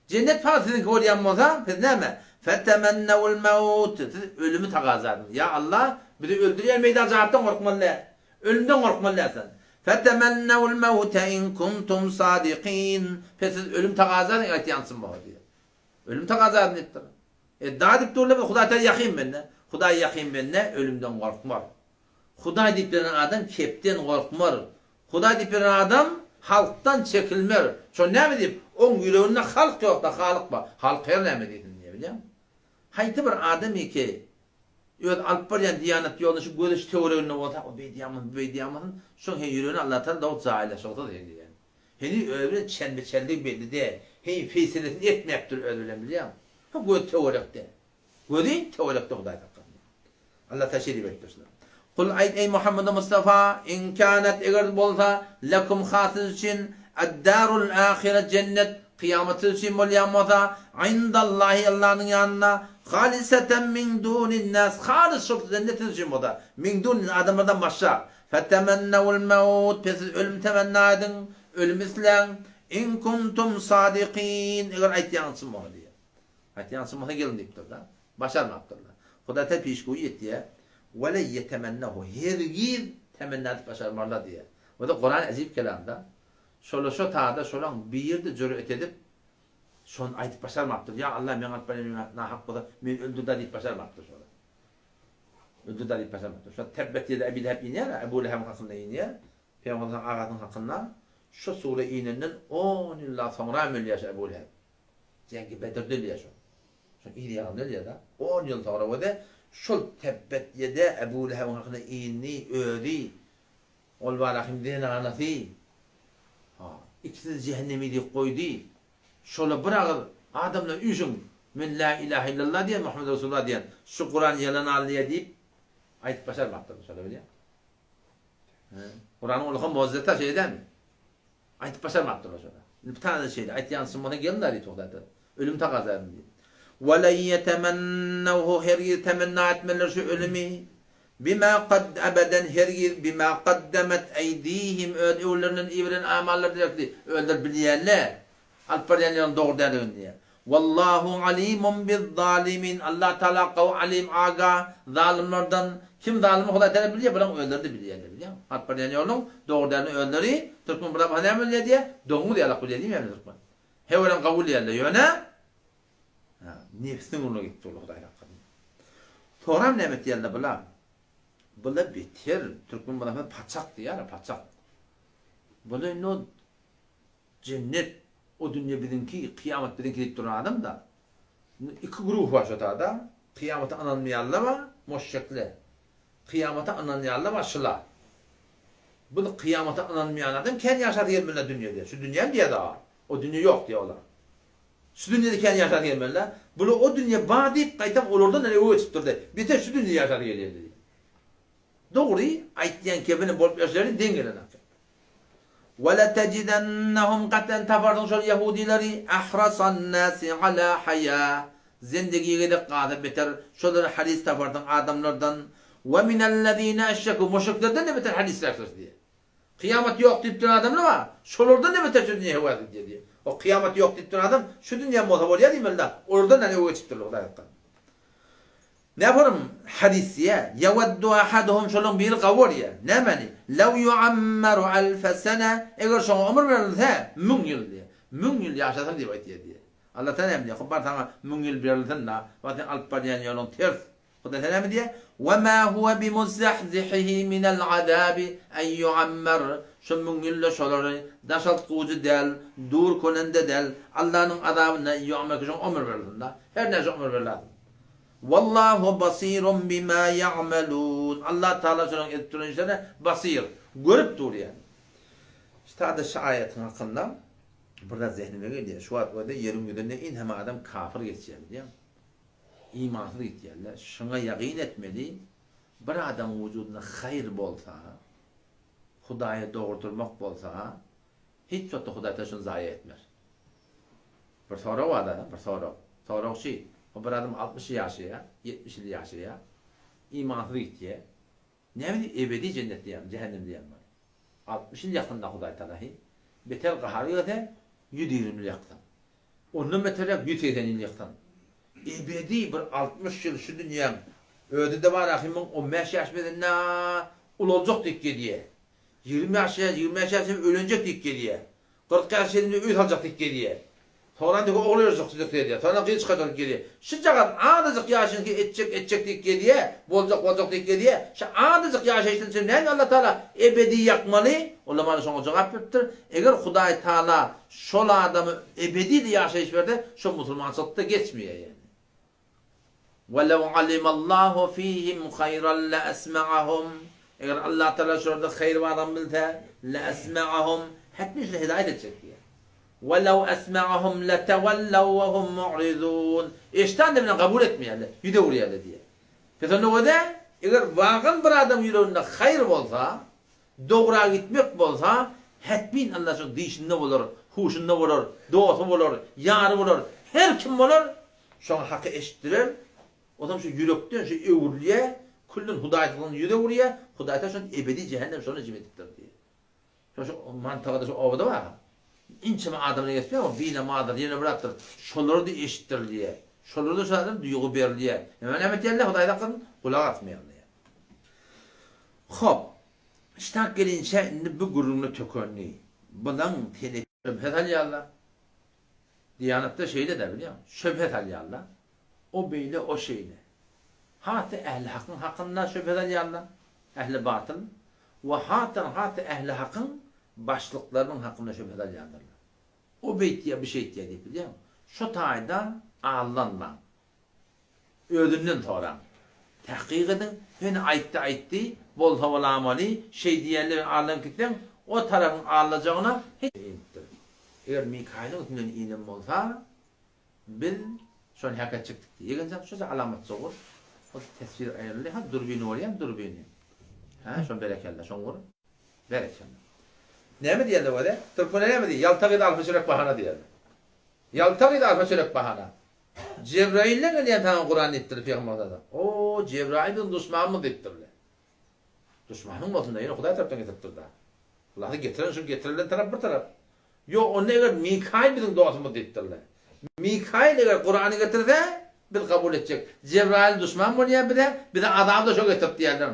Jennet fakat siziňki bolýan bolsa, siz näme? Fetemennewul mewt, siz ölümi tagaza ediň. Ýa Allah, bizi öldürýän meýdan jahapdan gorkmaly däl. Ölümden gorkmaly däl sen. Fetemennewul mewte in kuntum sadikin, pes siz ölüm tagaza ediň aýtýan çyn bolsa diýýär. Ölüm tagaza edin diýipdir. E, da diýip durlar, Hudaý Taala ýakyn bende. Hudaý ýakyn bende ölümden gorkmaz. Hudaý diýip ýören adam kepden gorkmaz. Hudaý diýip ýören adam halkdan çekilmer. Şo näme diýip, oň ýüreginde halk ýok-da, Halyk bar. Halk her näme diýsin diýýär, bilýäňmi? Haýsy bir adam ki, öz alyp barýan diýanat ýoluny şu gözi şu töwereginde bolsa, o beýdýärmisin, bu beýdýärmisin, şoň hem ýüregini Allah Taala dogry jaýlaşyksyz edýär. Heniz özi bilen çenbe-çenligi belli däl. Heniz feýselesini etmäpdir özi bilen bilýäňmi? Ha gözi töwerekde. Gözi töwerekde Hudaý saklasyn. Allah Taala şeý diýip aýtdy şular. Kul aýt eý Muhammedi Mustafa, in kanat eger bolsa lekum has siz üçin ad-darul ahire jennet kyýamat siz üçin bolýan bolsa indallahi Allanyň ýanynda haliseten min dunin nas halys şol jennet siz üçin bolsa min dunin adamlardan başga Fetemennewul mewt, pes siz ölüm temenna ediň, ölüm isläň, in kuntum sadikin, eger aýtýanyňyz çyn bolsa diýýär. Aýtýanyňyz çyn bolsa geliň diýipdir-de. Başarmapdyrlar. Hudaý Taala peşgöýi etýär. Wele ýetemennehu, hergiz temenna edip başarmarlar diýýär. Bu-da Kuran äjip kelam-da. Şola şo tada şolaň birde jüret edip şony aýdyp başarmapdyr. Ýa Allah meň alyp barýan nahak bolsa meni öldür-dä diýip başarmapdyr şolar. Öldür diýip başarmapdyr. Şo Tebbet ýeda Ebi Leheb inýär, Ebu Lehebiň hakynda inýär. Pygamberimiziň agasynyň hakynda şo sure inenden on ýyllap soňram ölýär şo Ebu Leheb. Jeňgi Bedirde ölýär şo. Şo yz ýanynda ölýär-de. On ýyl soňra we-de şol Tebbet ýeda Ebu Lehebiň hakynda indi özi ol barahym zenanasy ha ikisini jähennemi diýip goýdy. Şola bir agyz adamlar üýşüň, men lä ilahe illallah diýen, Muhammed Resulullah diýen, şu Kuran ýalan alýa diýip aýdyp başarmapdyrlar şola bilýäňmi? He. Kuranyň uly mugjyzasy şeýle dälmi? Aýdyp başarmapdyrlar şola. Indi bir tane şeýle aýtýan bolsa gelin diýip Hudaý Ölüm tagaza edin diýip. Ve len yetemennevhu hergiz temenna etmeler şu ölümi. Bima kad ebeden hergiz bima kaddemet eýdihim öz öwlerinden iberen amallar direkli özleri bilýärler alyp barýan ýoluň dogry däldigini diýýär. Wallahu alimun biz-zalimin Allah Taala gawy alim aga zalymlardan kim zalym Hudaý Taala bilýär bularyň özleri-de bilýärler bilýäňmi alyp barýan ýoluň dogry däldigini özleri türkmen bir zat näme bilýär diýýär doňuz ýalak bilýär diýmeýärmi türkmen hewerem gawy bilýärler ýöne Ha, nebsiniň ugruna gitdi ol Hudaý saklasyn. Soňram näme etýärler bular? Bular beter, türkmen bular paçak diýýär, paçak. Bular indi o jennet, o dünýe biziňki, kyýamat biziňki diýip duran adam da. Indi iki guruh bar şo tada. Kyýamata ynanmaýanlar bar, moşşekler. Kyýamata ynanýanlar bar, şyla. Bu kyýamata ynanmaýan adam kän ýaşasy gelmeli dünýede. Şu dünýäm diýýär dagy. O dünýe ýok diýýär olar. Şu dünýede kän ýaşasy gelmeli-dä. Bular o dünýe bar diýip, gaýtam olardan öe geçipdir-de. Beter şu dünýede ýaşasy gelýär diýýär. Dogry, aýtýan kepini bolup ýaşaýaryn deň gelenok. Weletejidennehum gaten taparsyň şol ýahudyleri ahrasan-nasi ala haýa zendegi gezek gaza beter şolary haris taparsyň adamlardan we minellezine eşreku müşriklerden-de beter harisräkdir diýýär. Kyýamat ýok diýip duran adamlar bar. Şolardan-da beter şu dünýä höwes edýär diýýär. O kyýamat ýok diýip duran adam şu dünýäm bolsa bolýar diýmeli-dä. Olardan näme öe geçipdirler Hudaý saklasyn. Näborum hadys diýýär. Ýewaddu ahaduhum şolaryň biri gawy bolýar. Nämäni? Lew ýuammaru alfe sene eger şoňa ömür berilse müň ýyl diýýär. Müň ýyl ýaşasyn diýip aýtýar diýýär. Allatagala näme diýýär? Bar saňa müň ýyl berilsin-dä. Wah sen alyp barýan ýoluň ters. Hudaý näme diýýär? Wa ma huwa bimuzahzihihi minel azabi en ýuammar. Şo müň ýylda şolary daşaltgujy däl, dur könen-de däl, Allanyň azabyndan en ýuammar ki şoňa ömür berilsin-dä. Her näçe ömür berläsin. Wallahu basirun bima ýa'melun. Allah Tagala şolaryň edip duran işlerine basir, görüp dur ýaly. Şu şu aýatyň hakynda bir zat zehnime gelýär. Şu wagt özi ýeriň ýüzünde inheme adam kafir geçýär bilýäňmi? Imansyz gitýärler. Şuňa ýagyn etmeli, bir adamyň wujudynda haýyr bolsa, Hudaýa dogry durmak bolsa, hiç wagtda Hudaý Tagala şuny zaýa etmez. Bir sorag bar-da, bir sorag. Sorag şi, o bir adam 60 ýyl ýaşaýar, 70 ýyl ýaşaýar, imansyz gitýär. Näme diýip ebedi jennetde ýa jähennemde ýanmaly? 60 ýyl ýakynda Hudaý Tagala hi, beter gahary gelse, 120 ýyl ýaksyn. Ondan beterräk 180 ýyl ýaksyn. Ebedi bir 60 ýyl şu dünýäň özi-de bar ahymyň 15 ýaş bezende ulaljak diýip gezýär. 20 ýaş, 25 ýaş ölenjek diýip gezýär. 40 ýaş ýerinde öý saljak diýip gezýär. Soňra diýip ogul berjek diýip gezýär. Soňra gyz çykarjak diýip gezýär. Şujagaz azajyk ýaşyňky etjek etjek diýip gezýär, boljak boljak diýip gezýär. Şu azajyk ýaşaýyşdan üçin näme Alla Taala ebedi ýakmaly? Ulamalar şoňa jogap beripdir. Eger Hudaý Taala şol adama ebedi-de ýaşaýyş berse, şo musulmançylykda geçmeýär ýagny. Welew alimallahu fihim haýran leesmeahum, Eger Allah Tagala şolarda haýyr bardygyny bilse, leesmeahum, hetmin şony hidaýat etjek diýýär. Welew esmeahum letewellaw we hum mu'rizun, Eşdende bilen kabul etmeýärler, ýüz öwürýärler diýýär. Pes onda göze, eger wagan bir adamyň ýüreginde haýyr bolsa, dogra gitmek bolsa, hetmin Allah şonuň dişinde bolar, huşunda bolar, dosty bolar, ýary bolar, her kim bolar, Şoňa haky eşitdirer. Onsoň şu ýürekden şu öwrülýär, külden hudaýsyzlykdan ýüz öwürýär, Hudaý şony ebedi jähennem şony jim edipdir diýýär. Şo şu mantagada şu obada bar. Inçeme adamlar geçýär, o binamazdyr, ýene bir zatdyr. Şolara-da eşitdirilýär. Şolara-da şu adam duýgy berilýär. Ýöne näme etýärler? Hudaý saklasyn, gulak asmaýarlar. Hop. Ştak gelinçä indi bu gürrüňler tökendi. Bulaň tene şübhe salýarlar. Diýanatda şeýle-dä bilýäňmi? Şübhe salýarlar. O beýle, o şeýle. Has-da ähli hakyň hakynda şübhe salýarlar, ähli batyl, we hasdan has-da ähli hakyň başlyklarynyň hakynda şübhe salýandyrlar. O beýtýär, bu şeýtýär diýip bilýäňmi? Şo taýda aldanmaň. Özünden soraň. Tahkyk ediň, heni aýtdy aýtdy, bolsa bolamaly, şeý diýenler bilen aldanyp gitseň, o tarapyň aldajagyna hiç. Inipdir. Eger Mikaýylyň üstünden inen bolsa, biz şony hak etjekdik diýýär. Ýegenjan, şoja alamatça gur. Ol teswir aýryldy. Ha, dürbini görýäňmi, dürbini? Hä, şony berekella, şoň gur. Berekella. Näme diýerler özi? Türkmenler näme diýýär? Ýalta gyz alfa çörek bahana diýerler. Ýalta gyz alfa çörek bahana. Jebraýyldan gelýän saňa Kuran diýipdirler Pygamber Allasa. O, Jebraýyl biziň duşmanymyz diýipdirler. Duşmanyň bolsun-da, ýöne Hudaý tarapdan getiripdir-da. Hulasy getiren şu getirilen tarap bir tarap. Ýok, onda eger Mikaýyl biziň dostumyz diýipdirler. Mikaýyl eger Kurany getirse, biz kabul etjek. Jebraýyl duşman bolýar bize, bize azaby-da şo getirip diýerler.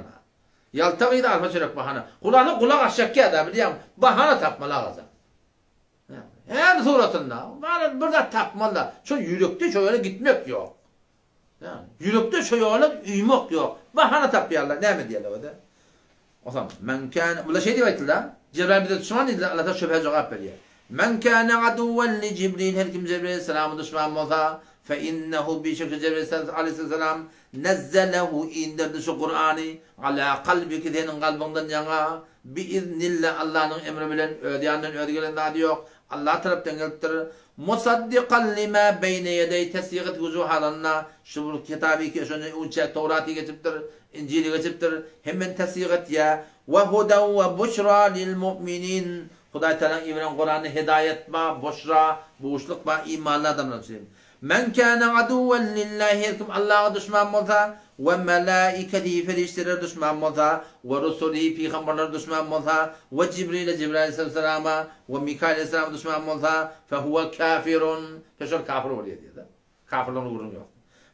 Ýalta gyz alfa çörek bahana. Hulasy gulak asjakýa-da bilýäňmi? Bahana tapmaly agajan. Her suratynda garaz bir zat tapmaly-da. Şo ýürekde şo ýola gitmek ýok. Ýürekde şo ýola uýmak ýok. Bahana tapýarlar. Näme diýerler o-da? Onsoň, Men kâne, bular şeý diýip aýtdylar, Jebraýyl bize duşman diýdiler, Allah Tagala şübhä jogap berýär. Men kâne aduwwen li Jibril, her kim Jebraýyl aleyhissalama duşman bolsa, fe innehu bişek şu Jebraýyl aleyhissalam nezzelehu inderdi şu Kurany ala kalbiki seniň kalbyňdan ýaňa Bi-iznilla Allanyň emri bilen, öz ýanyndan özi gelen zady ýok, Allah tarapdan gelipdir. Musaddikan lima beýne ýedeý tesdik etgüji halynda, şu bir kitaby ki şondan öňçä Towraty geçipdir, Injili geçipdir, hemmeni tesdik etýär. We hudan we buşra lil mu'minin. Hudaý Tagalaň iberen Kurany hedaýat ba, boşra, buşluk ba imanly adamlar üçin. Men kâne aduwwen lillahi her kim Allaha duşman bolsa, we melaiketihi perişdelere duşman bolsa, we rusulihi pygamberlere duşman bolsa, we Jibrile Jibrail aleyhissalama, we Mikail aleyhissalama duşman bolsa, fehuwe kafirun, fe şol kafir bolýar diýýär. Kafirlerden gürrüň ýok.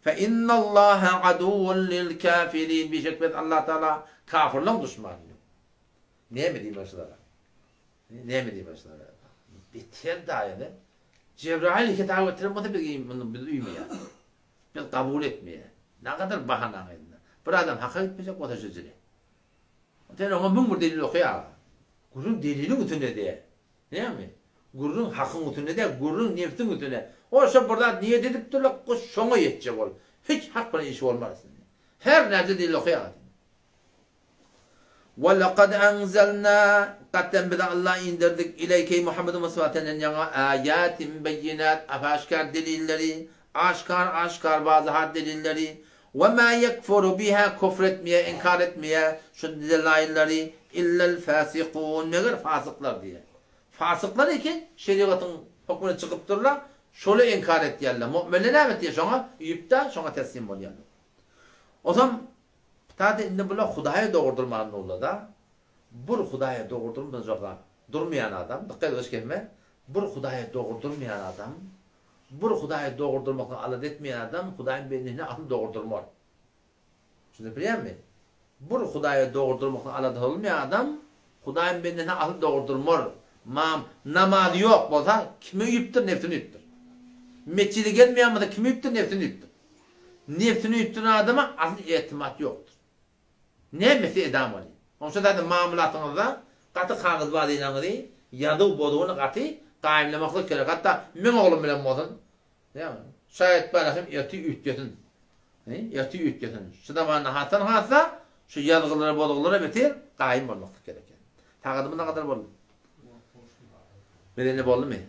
Fe innallaha aduwwun lil kafirin bişek biz Allah Taala kafirleň duşmanydyr. Näme diýmeli şulara? Näme diýmeli şulara? Beter daýy. Jebraýyl hitap getiren bolsa biz muny biz uýmaýas. Biz kabul etmeýäs. Nägadar bahanaň elinde. Bir adam haka gitmejek bolsa şu jire. Sen oňa 1001 delil okaýar. Gürrüň deliliň üstünde däl. Näme? Gürrüň hakyň üstünde däl, gürrüň nebsiň üstünde. O şo bir zat niýet edipdirler, goş şoňa ýetjek ol. Hiç hak bilen işi bolmaz. Her näçe delil okaýar. Ve lekad enzelna, Gaten biz Allah inderdik, ileýke eý Muhammed Mustafa senden ýaňa aýatin beýinat, apaşkar delilleri, aşkar aşkar wazyhat delilleri, ve ma ýekfuru biha küfr etmeýär, inkar etmeýär şu delaillary illel fasikun, meger fasyklar diýýär. Fasyklar eken şerigatyň hökmüne çykypdyrlar, şoly inkar etýärler. Mu'minler näme etýär şoňa üýüp-de şoňa teslim bolýarlar. Ozam Ptada indi bular Hudaýa dogurdyrman nurlada bur Hudaýa dogurdyrmajak zat durmaýan adam dykgat edip kesme bur Hudaýa dogurdyrmaýan adam bur Hudaýa dogurdyrmaklygy alada etmeýän adam Hudaýyň bendesine asyl dogurdyrmar düşünip bilýäňmi bur Hudaýa dogurdyrmaklygy alada bolmaýan adam Hudaýyň bendesine asyl dogurdyrmar mam namazy ýok bolsa kime uýupdyr nebsine uýupdyr metjide gelmeýän bolsa kime uýupdyr nebsine uýupdyr. Nebsini üýtgän adama asyl etimat ýokdur. Nämesi edam bolýar. Oň üçin zaten mamlatyňyzda gaty kagyz bazynaňyzy, ýazuw bozuwyny gaty gaýymlamaklyk gerek. Hatda meň oglum bilen bolsun. Şaýat barahym ertir üýtgesin. Ertir üýtgesin. Şu zamanda hasdan hassa şu ýazgylara bozgulara beter gaýym bolmaklyk gerek. Sagadymyz nägadar boldy? Medeni boldumy?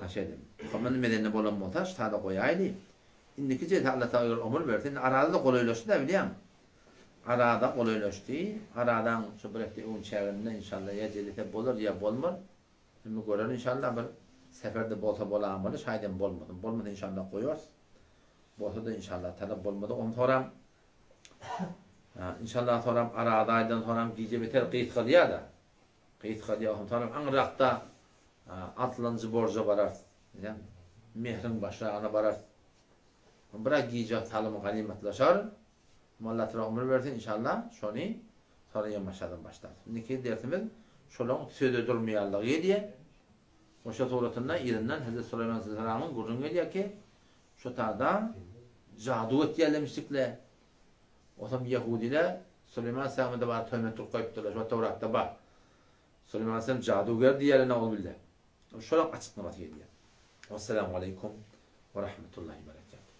Ha şeýdem. Muhammed medeni bolan bolsa şu sada goýaýly. Indiki jelse Allah Taala eger ömür berse, indi arada-da golaýlaşdy-da bilýäň. Arada golaýlaşdy. Aradaň şu bir hepde öň çäginde inşallah ýa jelse bolar ýa bolmaz. Indi görer inşallah bir seferde bolsa bolamaly, şaýdam bolmasyn. Bolmasa inşallah goýarys. Bolsa-da inşallah talap bolmady ony soram. Inşallah soram arada aýdan soram gije beter gysgalýar-da. Gysgalýar onsoňam aňryrakda altynjy borja bararys. Bilýäňmi? Mehriň başragyna bararys. Biraz gije salymy ganymatlaşar. Allatala ömür bersin inşallah şony soňra ýamaşadan başlarys. Indiki dersimiz şolaň söze durmaýanlygy gelýär. Oşa suratynda yzyndan Hezreti Süleýman aleyhisselamyň gürrüňi gelýär ki, şo tada jadu etýärlemişdikle. Osam ýehudiler Süleýman aleyhisselama-da bar töhmet turup goýupdyrlar. Şo Towratda bar. Süleýman aleyhisselam jaduger diýýärler nauzubilla. Şolaň açyklamasy gelýär. Wessalamu aleýkum we rahmetullahi berekatuh.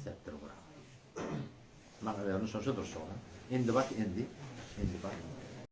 Sepdir gura. Maňa berin şonça durşugyna. Endi bak endi. Endi bak.